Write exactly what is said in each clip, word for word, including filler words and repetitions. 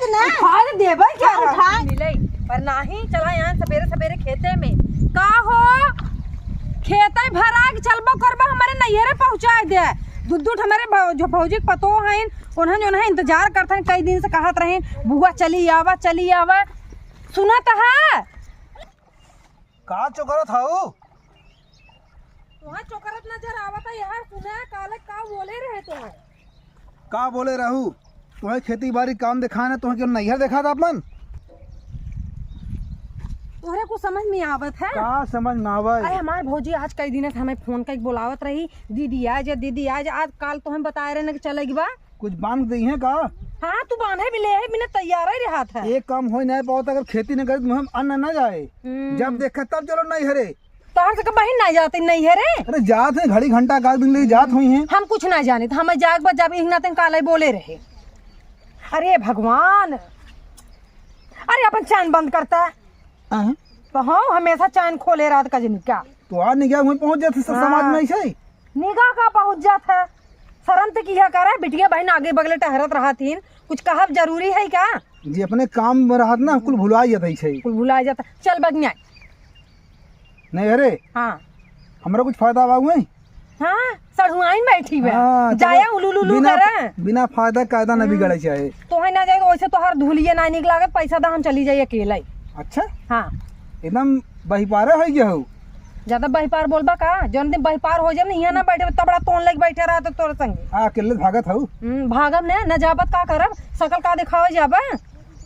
ना। उठा दे देबै क्या क्या उठा? मिले, पर नाही चला यहाँ सबेरे सबेरे खेते में। का हो? खेते भरा के चलबो करबा, हमरे नैहरे पहुँचाए दे। दू दू ठो हमरे भौ-, जो भौजी के पतो हइन, उन्हन जो है इंतजार करत हइन, कई दिन से कहत रहीन, "बुआ चली आवा, चली आवा।" सुनत है? का चोकरत हऊ? तुहां चोकरत नजर आवत है यार, सुना काले का बोले रहे तुहां? का बोले रहू? तुहें खेती बारी काम देखाए ना, तुहें केउ नैहर देखात आपन? तोहरे कुछ समझ में आवत है? का समझ में आवे? अरे हमार भौजी आज कई दिन से हमें फोन करके बोलावत रही, "दीदी आ जा, दीदी आ जा।" आज काल तो हम बताए रहे ना कि चलेगी बा। कुछ बांध देइहैं का? हाँ, तू बांधे भी ले है, बिना तैयार ही रहत है। एक काम होई नहीं पावत, अगर खेती न करे तो हम अन्न न जाए। हम्म। जब देखा तब चलो नैहरे। तोहर से बहिन ना जाते नैहरे? अरे जात है, घड़ी घंटा का दिन ले जात हुई हैं। हम कुछ ना जाने, तो हमें जाग बा, जब इतना तक काले बोले रहे। अरे भगवान, अरे अपन चैन बंद करता है। हाँ। तो हाँ, हमेशा चैन खोले रहत कजनी का। तो आ निगाह वहीं पहुंच जाते स-, समाज हाँ। में ऐसे ही। निगाह का पहुंच जात है। शर्म तो किया करे, बिटिया बहन आगे बगले टहरत रहत हिन, कुछ कहब जरूरी है का? जी, अपने काम में रहत ना, कुल भुला जात है ऐसे ही। कुल भुला जात। चल बगनिया। नहीं, अरे। हाँ। हमरा कुछ फायदा बा हुए? हाँ, सढ़ुआइन बैठी बा। हाँ, तो जाया उलू लुलू बिना, करे। बिना फायदा कायदा न हम्म। बिगड़े चाहे। तोहे ना जाए, वैसे तोहार धुलिये ना निक लागत, पैसा दा हम चली जाई अकेले। अच्छा? हाँ। एकदम बहिपारे हो गया हो। ज्यादा बहिपार बोलबा का? जौन दिन बहिपार हो जाए ना, यहाँ ना बैठे, तबड़ा तोन लेके बैठे रहा तो तोर संगे। हाँ, अकेले भागत हऊ। हम्म, भागब ने, न जाबत का करब? सकल का दिखावे जाबा?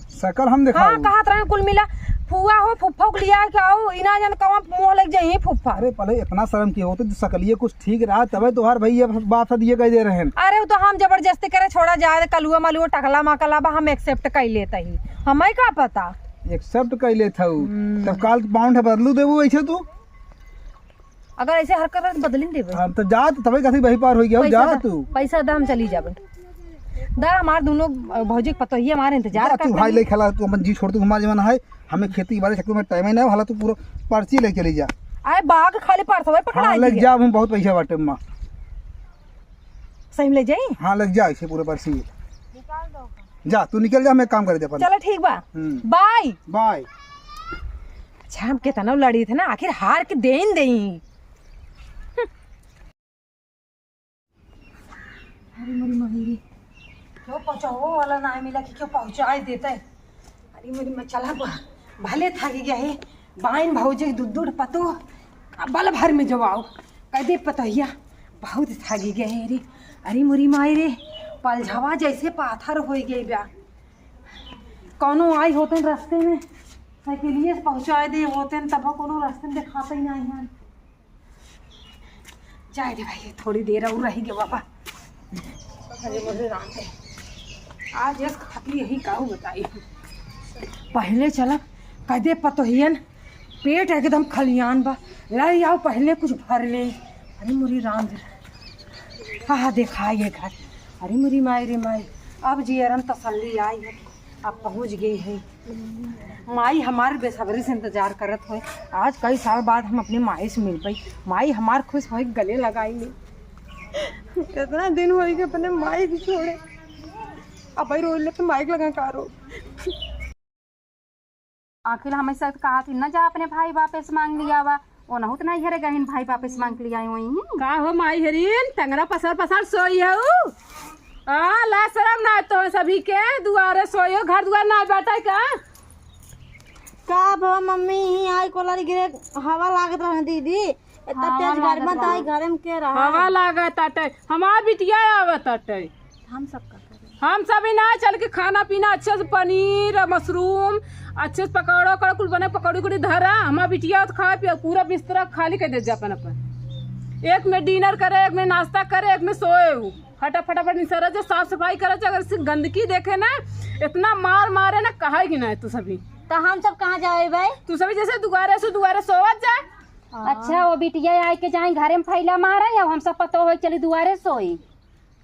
सकल हम हाँ, दिखाऊ। कहत रहे कुल मिला, फुआ हो, फुफ्फा के लिया के आओ, इना जन कवा मुँह लग जाई फुफ्फा। अरे, पहले इतना शर्म की होती तो सकलिए कुछ ठीक रहा, तबे तोहार भैया बाप से दिए कह दे रहे हैं। अरे, वो तो हम जबरदस्ती करे, छोड़ा जाए, कलुआ मलुआ, टकला मकला बा, हम accept कर लेते ही, हमें का पता। Accept कर लेत हऊ। हम्म। तब काल पाउंड बदलू देबू ऐसे तू? अगर ऐसे हरकत रहे तो बदलिन देबे। हाँ, तो जा, तो तबे कथी बहिपार हो गया, जा जा दा, तू। पैसा दा, हम चली जाबे। दा, हमार दोनों, अ, भौजी के पतोहिया हमार इंतजार जा, तू करत भाई हई। ले खेला, तू अपन जी छोड़, तू हमार जमाना है, हमें खेती बाड़ी चक्कर में टाइम ही ना है, हाला तू पूरा पर्ची ले चली जा। आए बाग खाली पर्सवे पकड़ा हाँ, ले दिए। जा, हम बहुत पैसा बाटे माँ। सही में ले जाई? हाँ, ले जा, इसे पूरे पर्ची। जा, तू निकल जा, हम एक काम कर दे अपन। चलो, ठीक बा। हम्म। Bye। Bye। अच्छा, हम केतना लड़ी थे ना, आखिर हार के देइन देई। अरे मोरी माई रे, क्यों पहुँचाओ वाला ना मिला कि क्यों पहुँचाए देते। अरे मोरी माई, चला ब-, भले थक गया है, बाइन भौजी दुद्दुड़ पतो, आ बल भर में जवाओ, कह दे पतोहिया, बहुत थक गया है रे। अरे मोरी माई रे, पलझवा जैसे पाथर हो गई बा। कौनो आई होते रस्ते में, साइकिलिए से पहुँचाए दे होते, तब कौनो रस्ते में दिखाते ही नहीं है। जाए दे भाई, थोड़ी देर और रह गए बाबा। अरे मोरे राम रे, आज इस खातिर यही काहू बताई। पहले चला कदे पतोहियन पेट एकदम खलियान बा, ले आओ पहले कुछ भर ले। अरे मोरी राम रे, हाँ हाँ, देखा ये घर। अरे मोरी माई रे माई, अब जियरन तसल्ली आई है। अब पहुँच गई है। माई हमार बेसब्री से इंतजार करत होए। आज कई साल बाद हम अपने माई से मिल पाई। माई हमार खुश होए, गले लगाई ले। इतना दिन होई के अपने माई के छोड़े। अब भाई रोई ले तो माई के लगा का रो। आखिर हमेशा तो कहा थी, "न जा अपने भाई बापे से मांग लिया वा।" ओनहु तो नहीं हरे गहिन भाई बापे से मांग लिया हुई हैं। का हो माई हरीन, टंगरा पसार पसार सोई हऊ? आ, ला शरम ना तो सभी के दुआरे सोयो, घर दुआर ना बाटे का? का भवा मम्मी, ही आई कोलारी गिरे, हवा लागत रहे दीदी, इतना हवा तेज लागत गर्मी तो आई रहे। घरे में के रहा? हवा लागत आटे, हमार बिटिया आवत आटे। हम सब का करें? हम सब ही ना चल के खाना पीना अच्छे से पनीर और मशरूम अच्छे से पकौड़ा उकौड़ा कुल बने, पकौड़ी उकौड़ी धरा, हमार बिटिया तो खाए पिए पूरा बिस्तरा खाली कर दे जा अपन अपन। एक में dinner करे, एक में नाश्ता करे, एक में सोए। फटा फटाफट निसरा जे, साफ सफाई करे जे, अगर से गंदगी देखे ना, इतना मार मारे ना, कहे कि ना तू सभी। तो हम सब कहाँ जाए भाई? तू सभी जैसे दुआरे से दुआरे सोवत जा। अच्छा, वो बिटिया आए के जाए घरे में फैला मारा या हम सब पतो हो चली दुआरे सोई?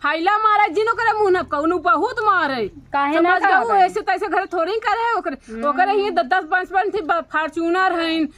फैला मारे जिन ओकरे मुंह न कौनो बहुत मारे। काहे ना समझ गऊ? कहबे? ऐसे तैसे घरे थोड़ी करे ओकरे, हम्म। ओकरे ही दस दस पाँच पाँच थी बा-, Fortuner हईन।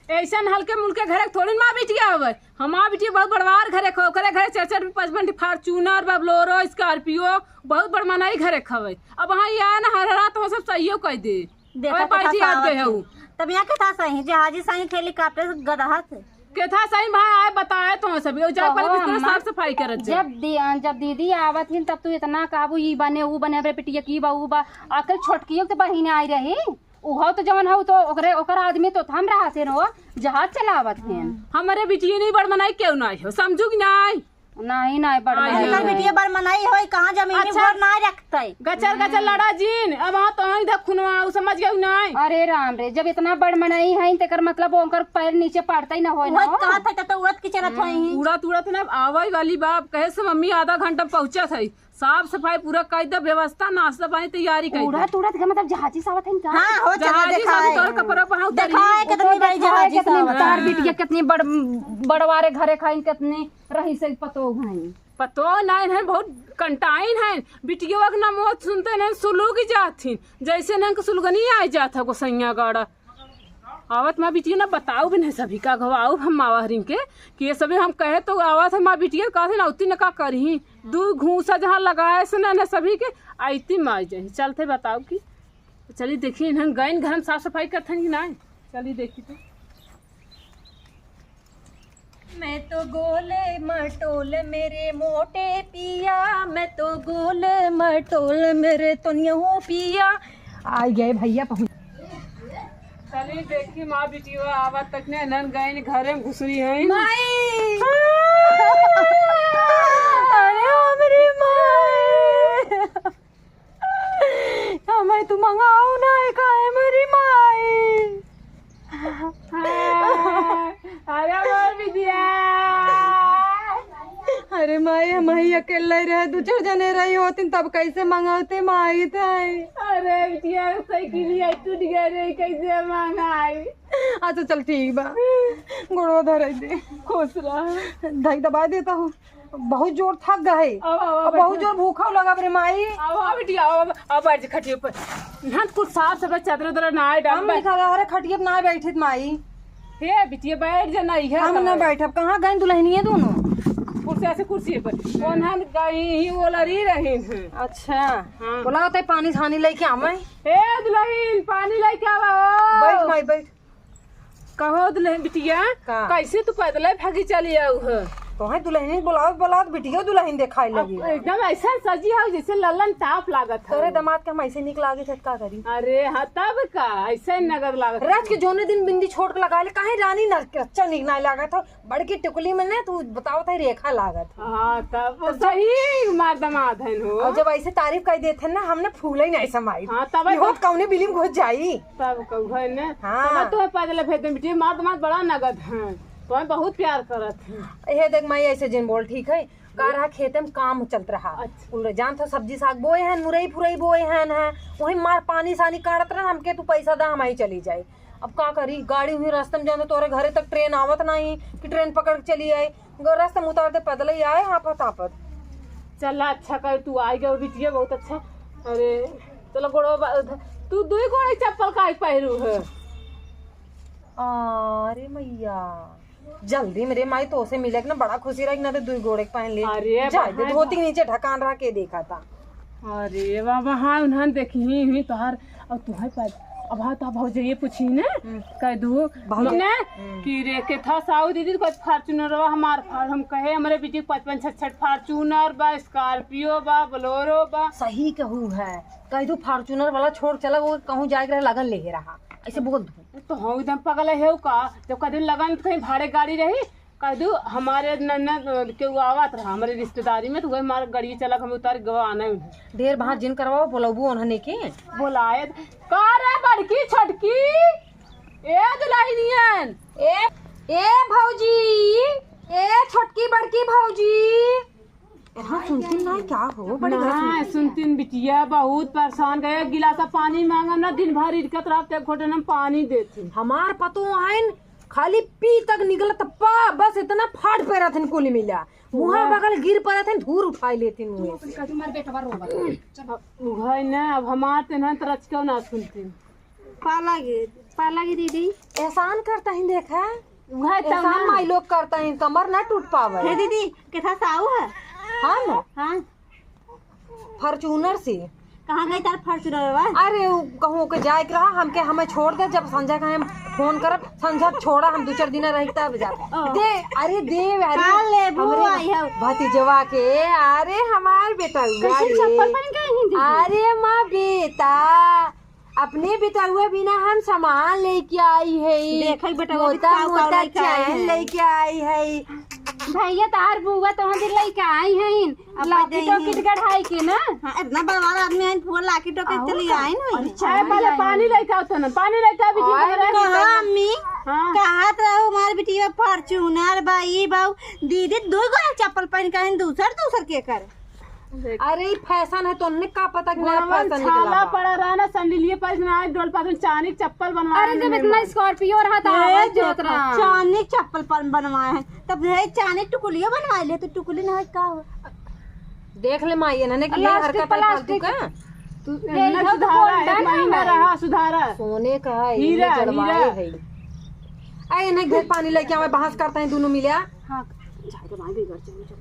ऐसन हल्के मुल्के घरे थोड़ी ना बिटिया हवे। हमार बिटिया बहुत बड़वार घरे क हवे, ओकरे घरे चार चार पाँच पाँच Fortuner, बा Bolero, Scorpio, बहुत बड़ मनई घरे क हवे। अब हाँ ये आए ना हर रात हम सब सहियो कह दे। देखा अबे केथा पार्टी याद सावत गए है। हऊ। तब यहाँ केथा सही, जहाजी सही, helicopter गदहा से। केथा सही भाई आए बताए तो सब, जाए कहो पहले बिस्तर अम्मा, साफ सफाई करत जा। जब दी-, जब दीदी आवत हिन तब तू इतना कहबू, "ई बने, ऊ बने, हमरे बिटिया की बा, ऊ बा।" आखिर छोटकियो के तो बहिन आई रही, उहो तो जवन हऊ तो ओकरे, ओकर आदमी तो थम रहा से रो, जहाज चलावत हिन। हमरे बिटिया नहीं बड़ मनई क्यों ना हो, समझू कि नहीं? नहीं, नहीं, बड़ आई मनई एकर है। बिटिया बड़ मनई होई, कहाँ जमीनी अच्छा। गोर ना रखतई। गचर गचर लड़ा जीन, अब हाँ तो ही धक खुनवा, उ समझ गए नहीं? अरे राम रे, जब इतना बड़ मनई है, तेकर मतलब ओकर पैर नीचे पड़ता ही ना होई ना उड़त हो। कहाँ था, तो उड़त की चलत होई। उड़त उड़त ना आवई वाली बाप कहे से मम्मी आधा घंटा पहुँचा था, साफ सफाई पूरा कर दे, व्यवस्था, नाश्ता पानी तैयारी कर दे। उड़त उड़त के मतलब जहाजी सावत है का? हाँ, हो चला जहाजी दिखाए। सावत और कपड़ा पहन उतारी। दिखाए वो कितनी तो बड़ी दिखाए जहाजी कितनी सावत है। तार बिटिया कितनी बड़, बड़वारे घरे खाइन, कितनी रही से पतो भाई। पतो नहीं है, बहुत कंटाइन है। बिटिया के ना मौत सुनते नहीं, सुलुग जात थी। जैसे नहीं सुलगनी आ जात है गोसैया गाड़ा। आवत माँ बिटिया ना बताऊ भी नहीं सभी का घवाऊ हम मावा हरिन के कि ये सभी हम कहे तो आवत है माँ बिटिया कहते ना उतनी न का करही। दू घूसा जहाँ लगाए से ना, ना सभी के आईती माई जाही। चलते बताऊ कि चली देखी इन्हन गइन घर में साफ सफाई करथन कि नहीं। चली देखी तो। मैं तो गोल मटोल मेरे मोटे पिया, मैं तो गोल मटोल मेरे तोनियो पिया। आ गए भैया पहुँच। चली देखी माँ बिटिया आवत तक ने नन गए घरे में घुसरी है। माई। अरे हमरी माई। हमें तू मंगाओ ना है काहे मेरी माई। अरे मोर बिटिया। अरे माई, हम ही अकेले रहे, दू चार जने रही होतिन तब कैसे मंगाते माई ताई। अरे बिटिया साइकिल ही टूट गया रे, कैसे मंगाई? अच्छा चल ठीक बा, गोड़वा धराई दे। खुश रह। धई दबा देता हूँ। बहुत जोर थक गए। अब, अब, अब बहुत बैठो। जोर भूखा लगा रे माई। अब, अब बिटिया, अब, अब, अब बैठ खटिया पर। यहाँ कुछ साफ सफाई चादर उधर ना आए डाल हम बैठ। निकल रहे खटिया पर ना बैठे माई। हे बिटिया बैठ जा ना, इहे हम सब ना है। बैठब, कहाँ गए दुल्हनिया दोनों? कुर्सी से कुर्सी पर। कौन हम गई ही वो लड़ी रही हैं। अच्छा। हाँ। बोला होता है पानी छानी लेके आवे। हे दुल्हन पानी लेके आवा हो। बैठ माई बैठ। कहो दुल्हन बिटिया, का? कैसे तू पैदल भागी चली आऊ है? तोहे दुल्हनी बोलावत बोलावत बिटियो दुल्हन देखाई अब लगी। एकदम ऐसा सजी हो जैसे ललन टाप लागत है। तोरे दामाद के हम ऐसे निक लागे थे, का करी? अरे हाँ, तब का ऐसे नगर लागत है। रात के जोने दिन बिंदी छोड़ के लगा ले, काहे रानी ना अच्छा निक ना लागत हो? बड़की टुकली में ना तू बतावत है रेखा लागत है। हाँ, तब तब जब सही मार दामाद है हो। और जब ऐसे तारीफ कर देते हैं ना, हमने फूले ही नहीं समाई। हाँ, तब ये तो होत कौने बिली में घुस जाई। तब कहू है ना। हाँ। तब तो पैदल भेज दे बिटिया, मार दामाद बड़ा नगद है, तो बहुत प्यार करत है। हे देख माई, ऐसे जिन बोल, ठीक है? का रहा, खेते में काम चलत रहा। अच्छा। कुल जान तो सब्जी साग बोए हैं, मुरई फुरई बोए हैं, हैं। वही मार पानी सानी काढ़त रहा, हमके तू पैसा दा, हम ही चली जाए। अब का करी, गाड़ी हुई रास्ते में जाने तोरे घरे तक ट्रेन आवत नहीं कि ट्रेन पकड़ के चली आई। ग-, रास्ते में उतार दे, पैदल ही आए, हाफत हाफत। चला, अच्छा कर तू आई गयो बिटिया, बहुत अच्छा। अरे चलो गोड़ो बा-, तू दुई गोड़े चप्पल काहे पहिरू है? अरे मैया, जल्दी मेरे माई तो से मिले के ना बड़ा खुशी रही ना, तो दुई गोड़े के पहन ले। अरे जाए दे, बहन। धोती के नीचे ढकान रहा के देखा था। अरे बाबा, हाँ उन्हन देखी ही हुई तोहार। अब तुहै पर अब हाँ तो भौजइये पूछी ना, हम्म। कह दू भौजी। ना हम्म। कि रे केथा साहू दीदी, कुछ Fortuner बा हमार फार-, हम कहे हमरे बिटिया के पाँच पाँच छठ छठ Fortuner बा, Scorpio बा, Bolero बा। सही कहू है, कह दू Fortuner वाला छोड़ चला, वो कहूँ जाए के रहे लगन ले रहा, ऐसे बोल दू। तो हम एकदम पगल है का, जब कह दू लगन तो कहीं भाड़े गाड़ी रही, कह दू हमारे नन्नद केहू आवत रहा, हमरे रिश्तेदारी में, तो वही हमारे गाड़ी चला के हमें उतार गवा आना है उन्हें। ढेर बात जिन करवाओ, बोलबू उन्हने के। बोलाए का रे बड़की छोटकी, ए दुल्हनियन, ए, ए भौजी, ए छोटकी बड़की भौजी। हाँ, सुनती ना क्या हो, बड़ी ना, सुनती बिटिया बहुत परेशान गए, गिलासा पानी मांगा ना, दिन भर इरकत रात एक घोटे हम पानी देते। हमार पतो आइन, खाली पी तक निकलत पा, बस इतना फाड़ पे रहथिन कुल मिला। मुहा वाह। बगल गिर पड़थिन, धूर उठाई लेथिन मुँह से। कथी मार बेटवा रोवा। अब उघाई ना, अब हमार ते ना तरच क्यों ना सुनती। पाला गे, पाला गे दीदी। एहसान करता ही देखा। उहे तो एहसान ना। माई लोग करता ही, कमर ना टूट पावे। हे दीदी, केथा साऊ है? हाँ ना। हाँ। Fortuner से। कहाँ गई तार Fortuner बा? अरे, उ कहूँ के जाए के रहा, हमके, हमें छोड़ दे, जब संझा का हम फोन करब, संझा छोड़ा, हम दो चार दिन रही तब जा। ओ। दे, अरे दे, अरे का लेबू हमरे आई है? भतीजवा के, अरे हमार बेटा हुआ कैसे रे। चप्पल पहन के आई हैं दीदी? अरे माँ बेटा, अपने बेटउआ बिना हम सामान लेके आई है। देखई बेटउआ मोटा बिना मोटा सामान लेके आई चैन है। लेके आई है। भैया तार बुआ तो हम लेके आई हैं। अब लॉकेट दे वॉकेट गढ़ाई के ना। हाँ, इतना बड़ा आदमी है, फूल लॉकेट वॉकेट आओ चली ना। आई नहीं। अरे चाय पहले पानी लेके आओ तो ना, पानी लेके आओ बिटिया और हमारे। कहा अम्मी, हाँ। कहा तो हमारे बिटिया Fortuner बा, ई बा, दीदी दू गो चप्पल पहन के आई, दूसर दूसर के कर। देख। अरे, ई फैशन है, तोहने का पता कि नया गोड़वा में फैशन निकला छाला बा। पड़ा रहा ना, सैंडलिये पर इतना आज डोल पाथन, चांदी के चप्पल बनवाए अरे, हैं जब मेरे इतना माँ। Scorpio रहा, तो ए, आवाज देत देखो, रहा। चांदी के चप्पल पर बनवाए हैं, तब यही चांदी के टुकुलियो बनवा ले, तो टुकुली ना है, का हो? देख ले माई, इन्हने के लिए प्लास्टिक, हरकत है फालतू प्लास्टिक। का? तू ये इन्हें सब सुधारा, गोल्डन एक महीना है। रहा, सुधारा। सोने का है, हीरा, ये जड़वाए हीरा। है। आ, इन्हें घर पानी लेके आवे, बहस करते हैं दोनों मिलिया। हाँ, जाए तो माई बिगड़ जाए, चल।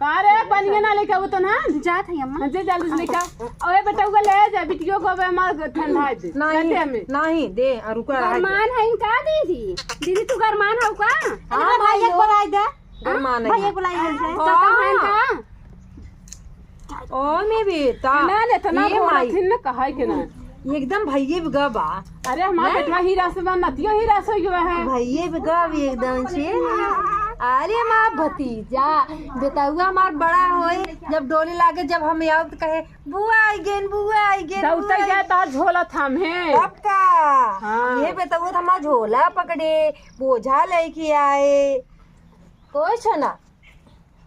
का रे, पनिया ना लेके आवत ना? जात है अम्मा। हाँ, जे जल्दी से लेके आ। ओए बेटा, उगा ले जा, बिटियो को अबे हमार ठंडा दे। नहीं, जाते हमें। नहीं, दे, आ, रुका, रहा दे। गरमान है इनका दीदी? दीदी, तू गरमान हो का? हाँ, अरे भाई, भाई, एक हो। बुलाई दे। गरमान है। भाई, एक बुलाई दे। तो तब है हाँ। का? ओ, में बेटा। ना ले, तो ना ये बोला माई। थी ना, कहा है कि ना? एकदम भइये बिगह बा। अरे, हमार हैं? बेटवा हीरा से बा, नतियो हीरा से हुआ है। भइये बिगह बा एकदम से। अरे, हमार भतीजा, बेटउआ हमार बड़ा होई, जब डोली लागे, जब हम आउब, तो कहे, "बुआ आई गेन, बुआ आई गेन, दौड़ते बुआ आई।" गए तो झोला थामे। तब का? हाँ। ये बेटउआ तो हमार झोला पकड़े, बोझा लेके आए। कुछ ना।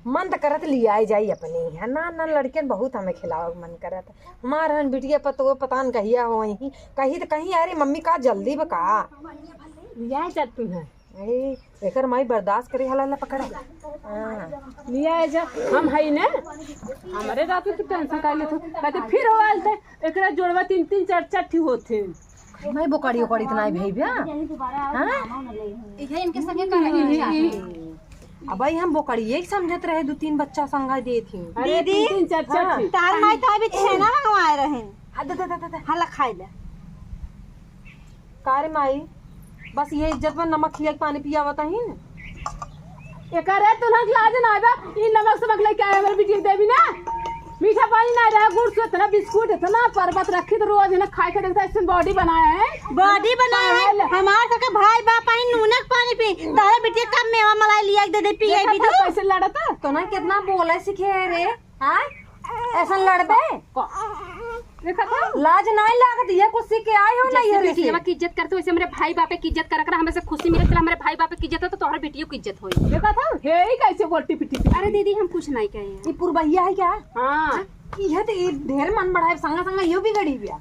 मन त करत लियाए जाई अपने यहाँ। ना, ना, लड़कियन बहुत हमें खिलावे के मन करत। हमार हन बिटिया पतोह पता न कहिया होई। कही त कहीं, "अरे मम्मी का जल्दी बा का?" लियाए जात तू है। अरे, एकर माई बर्दाश्त करे हला ला पकड़ा। हाँ। लियाए जा, हम हई ने। हमरे रात में तू tension काहे लेत हो? कहते फिर हो आल थे। एकरा जोड़वा तीन तीन चार चार ठी होत हैं। मैं बोकड़ी ओकड़ी त नाई भई बा। हाँ? इहे इनके संगे कर रही है। अब भाई हम बोकड़ी एक समझत रहे, दो तीन बच्चा संगा देत ही। अरे, दीदी, तीन तीन चार चार हाँ। ठी। तार माई तो अभी छेना मंगवाए रहे। हाँ, दे, दे, दे, दे, दे। हाला खाई ले। का रे माई, बस ये इज्जत में नमक खिया के पानी पियावत ही न। एकरे तुनक लाज ना आवे, ई नमक समक लेके आए हमरे बिटिया देवी ना। मीठा पानी ना रहा, गुड़ से इतना बिस्कुट, इतना परबत रखी तो रोज इन्हें खाए के देखता, ऐसे body बनाए हैं। Body बनाए हैं। पहले हमार सबके भाई बाप आई नूनक पानी पी, तारे बिटिया कब मेवा मलाई लिया के दे दे पिए देखा भी था दो। कैसे लड़ता? तो ना कितना बोले सीखे है रे। हाँ? ऐसा लड़बे? देखा था? लाज नाई लागत, ये कुछ सीख के आई हो ना, जैसे ये रे से। बिटिया की इज्जत करते, वैसे हमरे भाई बापे की इज्जत करक रहा, हमें से खुशी मिलत रहा, हमरे भाई बापे की इज्जत हो, तो तोहरे बिटियो की इज्जत होई। देखा था? हे, ई कैसे बोलती पिटी पिटी। अरे दीदी, हम कुछ नहीं कहे हैं। ये पुरबहिया है क्या? हाँ। ये तो ये ढेर मन बढ़ाए, संगा संगा यो बिगड़ी बिया।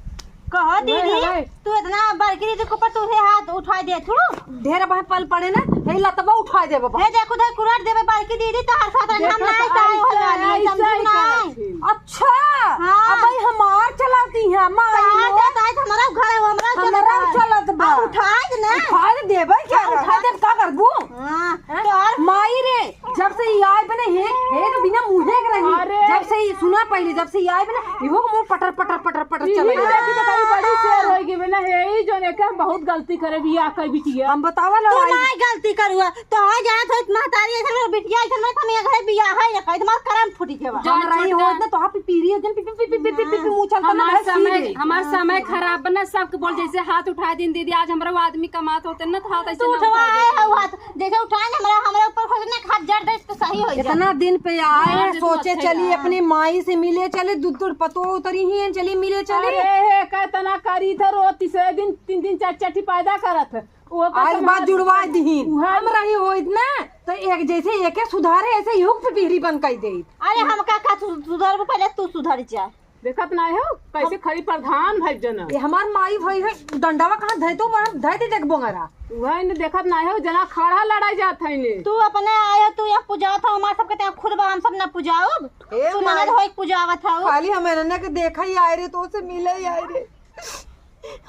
कहो नहीं, दीदी, नहीं। तू इतना बड़की दीदी के ऊपर तू हे हाथ उठाए दे तू। ढेर भाई पल पड़े ना, हे लतवा उठाए देबे बा। हे देखो, देख कुराट देबे बड़की दीदी, तो हर साथ हम देखो ना तो चाहे हो ऐसा, जानी, ऐसा समझी ही ना? करत ही। अच्छा, हाँ। अब भाई हमार चलाती है, माई कहाँ लोग। जाता है? हमारा घर है, वो हमारा हमारा चलता है। चलत बा। अब उठाए दे ना। उठाए दे देबे क्या? हाँ, उठाए उठा दे, का करबू? हाँ, हैं? तो और माई रे, जब से ई आए बने, हे, हे तो बिना मुँहे के रही। अरे। जब से ई सुना पहले, जब से ई आए बने, इहो को मुँह पटर, पटर, पटर, पटर ई चले। ही देखी तो बड़ी बड़ी शेर होई गई बने, हे ई जोन एके हम बहुत गलती करे बिया कई बिटिया। हम बतावा तू लड़ाई। नाई गलती करुआ, तो आ जात होत महतारी ऐसन में बिटिया ऐसन में हम ये घरे बिया है ना, कही तुम्हार करम फूटी के बा। हम रही होत ना, तो आप पीरी जन पी, पी, पी, मुँह चलता ना हमार भाई समय, सीधे। हमार समय खराब बना, सबके बोल जैसे हाथ उठा दिन दीदी, आज हमरा वो आदमी कमात होते ना, तो हाथ ऐसे तू ना उठवा उठा आए देते। हो हाथ, जैसे उठाए ना हमरा, हमरा ऊपर खोजने के हाथ जड़ दे तो सही हो जाए। इतना दिन पे आए हैं, सोचे चली अपनी माई से मिले चले, दूध दूध पतो उतरी ही हैं, चली मिले चले। अरे हे, कितना करी था रोज, तीसरे दिन तीन दिन चार चार ठी पैदा करत है। वो आज बात जुड़वा दीहिन। हम रही होइत ना, तो एक जैसे एके सुधारे, ऐसे योग पे बिहरी बन कई देइत। अरे हम का, का सु-, सुधरबू, पहले तू सुधर जा। देखत नाय हो, कैसे खड़ी प्रधान भई जना। ये हमार माई भई है, डंडावा कहाँ धई तो वहाँ धई दे देख बोंगरा। वही ने देखत नाय हो, जना खड़ा लड़ाई जात है ने। तू अपने आयो, तू यहाँ पुजावत हो, हमार सबके ते खुद बा, हम सब ना पुजाउब। ए तू माई, ननद होई पुजावत हो। खाली हम एनने के देखा ही आए रे, तो से मिले ही आए रे।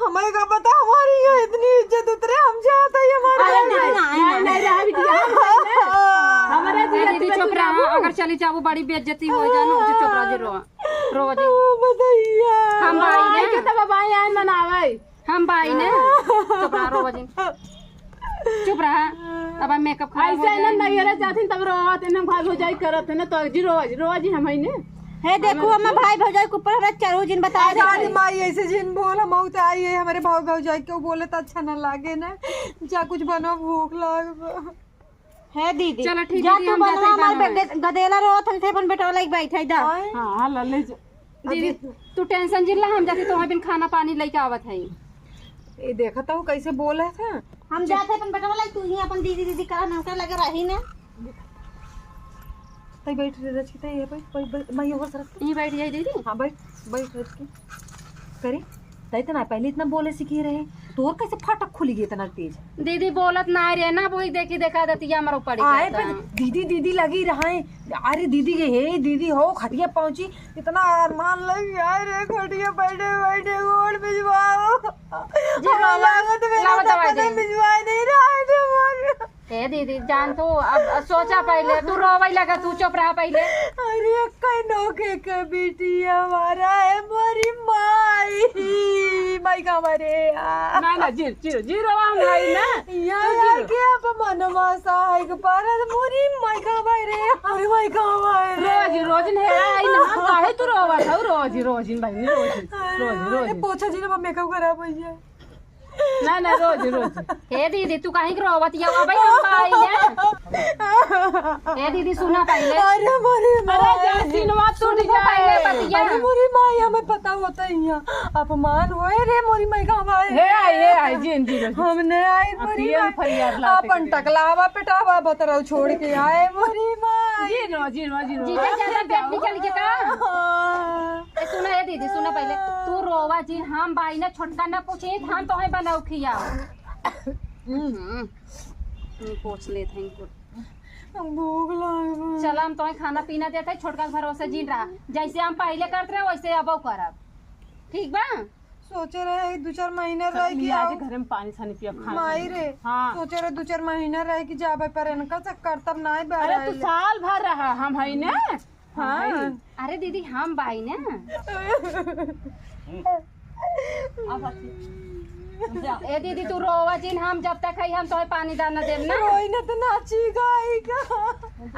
हमें का पता हमारी ये इतनी इज्जत उतरे, हम चाहते ही हमारे अरे नहीं, नहीं, नहीं, नहीं, रहा बिटिया, हम नहीं, नहीं। हमारे अरे जिज्जत दीदी, में चुप तू रहा, रहू। अगर चली जाबू, बड़ी बेइज्जती हो जाए ना, चुप रहा जी, रो, रो जी। ओ, बताइए। हम भाई भाई ने। के तब भाई आए मनावे। हम भाई ने। चुप रहा, रो जी। चुप रहा। अब हम मेकअप खराब हो ऐसे ना जाए। नैहरे जाथिन तब रोवत, इन्हें भाई भौजाई करत है ना, तो जी रो जी, रो जी हम ही ने। हे देखो, हम भाई भौजाई के ऊपर हमरा चढ़ू जिन बताए अरे देते। माई, ऐसे जिन बोल, हम औते आई है, हमारे भाई भौजाई के बोले तो अच्छा ना लागे ना। जा कुछ बनो, भूख लाग बा। हे दीदी, चलो ठीक जा है, तू हम जाते बनवा, हैं हमार बनावे। बे-, गदेला रोत हम थे अपन बेटवा लाइक बैठे दा। आए। हाँ, हाँ, ला ले जा। दीदी, अभी तू टेंशन जिन ला, हम जाते तो बिन खाना पानी लेके आवत है। ये देखा तो कैसे बोला था। हम जाते अपन बेटवा लाइक, तू ही अपन दीदी दीदी करा, हमका लगे रही ना। तई बैठ रे रचिता, ये बैठ, बैठ, बैठ, मैं ये हो सरक। यहीं बैठ जाई दीदी। हाँ, बैठ, बैठ, बैठ के। करे, तई तो ना पहले इतना बोले सीखी रहे, तोर कैसे फाटक खुली गई इतना तेज? दीदी बोलत ना रहे ना, वही देखी देखा देती है, हमारे ऊपर ही आए करता। पर दीदी, दीदी लगी रहा है। अरे दीदी के, हे दीदी हो, खटिया पहुंची, इतना अरमान लग गया रे, खटिया बैठे बैठे गोड़ भिजवाओ। जी, हमारा लावा, लागत मेरा लावा तो दवाई पता दे। भिजवाए नहीं रहा है तुम्हारे। ए दीदी, जान तू, अब सोचा पहले, तू रोवे लगा, तू चुप रहा पहले। अरे, कई नोखे के बिटिया हमारा है, मोरी माई, माई का हमारे आ। ना, ना, जी, जी, जी, रोवा हम है ना। यहाँ तू जी आके आप मनवा सहाय के पार, मोरी माई का भाई रे, मोरी माई का भाई रे। रोज, रोज ने आई ना, काहे तू रोवा था, रोज, रोज, बहनी, रोज, रोज, अरे, रोज। पोछा जी ना, मेकअप खराब हो गया। ना, ना, रोज, रोज। हे दीदी, तू काहे के रोवत हिया? अबे हम भाई ने। हे दीदी, सुना पहले। अरे मोरी अरे माई। जा, सीनवा टूट सुन तो पहले जाए। बतिया। अरे मोरी माई, हमें पता होता ही है। अपमान होए रे मोरी माई का भाई। हे आई, हे आई, जिन, जिन, जिन। हमने आई अब मोरी पियन माई। फरियाद लाते अपन करें। टकलावा पेटावा बतरल छोड़ के आए मोरी माई। जिन, जिन, जिन। जीजा ज्यादा पेट निकल के का? हाँ। ए, सुना, ए दीदी, सुना पहले। तू रोवा जिन, हम बाई ना छोटका ना पूछे, हम तोहे बनाऊ खियाओ। हम्म, हम्म, पोछ लेत हैं इनको। भूख लागल बा। चला, हम तोहे खाना पीना देत है, छोटका के भरोसे जिन रहा। जैसे हम पहले करत रहे, वैसे अबो करब। ठीक बा? सोचे रहे दू चार महीना रह चल, के आज आओ। घर में पानी छानी पियब, खाना माई छानी। रे, हाँ। सोचे रहे दू चार महीना रह के जाबे, पर इनका से करतब नाई बा अरे, तू रहल। साल भर रहा, हम हई ने। हाँ। हम हई। अरे दीदी, हम बाई ने। अब आती। जा। ए दीदी, तू रोवा जिन, हम जब तक हई, हम तोहे पानी दाना देब ना। रोई न त नाची गाई का।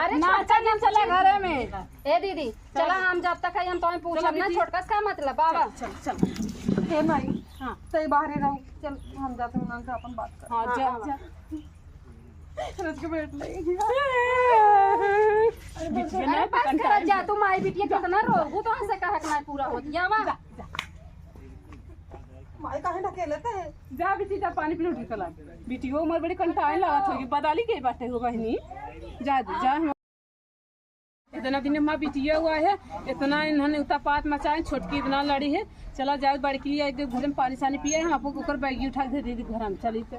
अरे नाचा छोटका जिन, चला घरे में। ए दीदी, चला, हम जब तक है, हम तोहे पूछब ना, दीदी। छोटका से का मतलब, बाबा? चल, चल, चल। हे माई, हाँ। तई बाहरे रहो, चल, हम जाते हैं, उनसे अपन बात कर। हाँ, हाँ, जा, हाँ। जा। रच के बैठ ले। अरे, बिटिया अरे, ना, बस कर, जा, तू माई बिटिया कितना रोबू, तो हमसे कहा कि ना पूरा हो दिया, वाह। जा, जा। माई काहे ढकेलत है? जा, बिटी, जा, पानी पी, उठ के चला। बिटियो उमर बड़ी कंटाइन लागत होगी, बदाली के बाटे हो बहिनी। जा, जा, जा। इतना दिन में बिटिया हुआ है, इतना इन्होंने उतापात मचाए, छोटकी इतना लड़ी है। चला जाए बड़की लिए एक घर में पानी सानी पिए, हम आपको ओकर बैगी उठा के दे दी घर में, चली तो।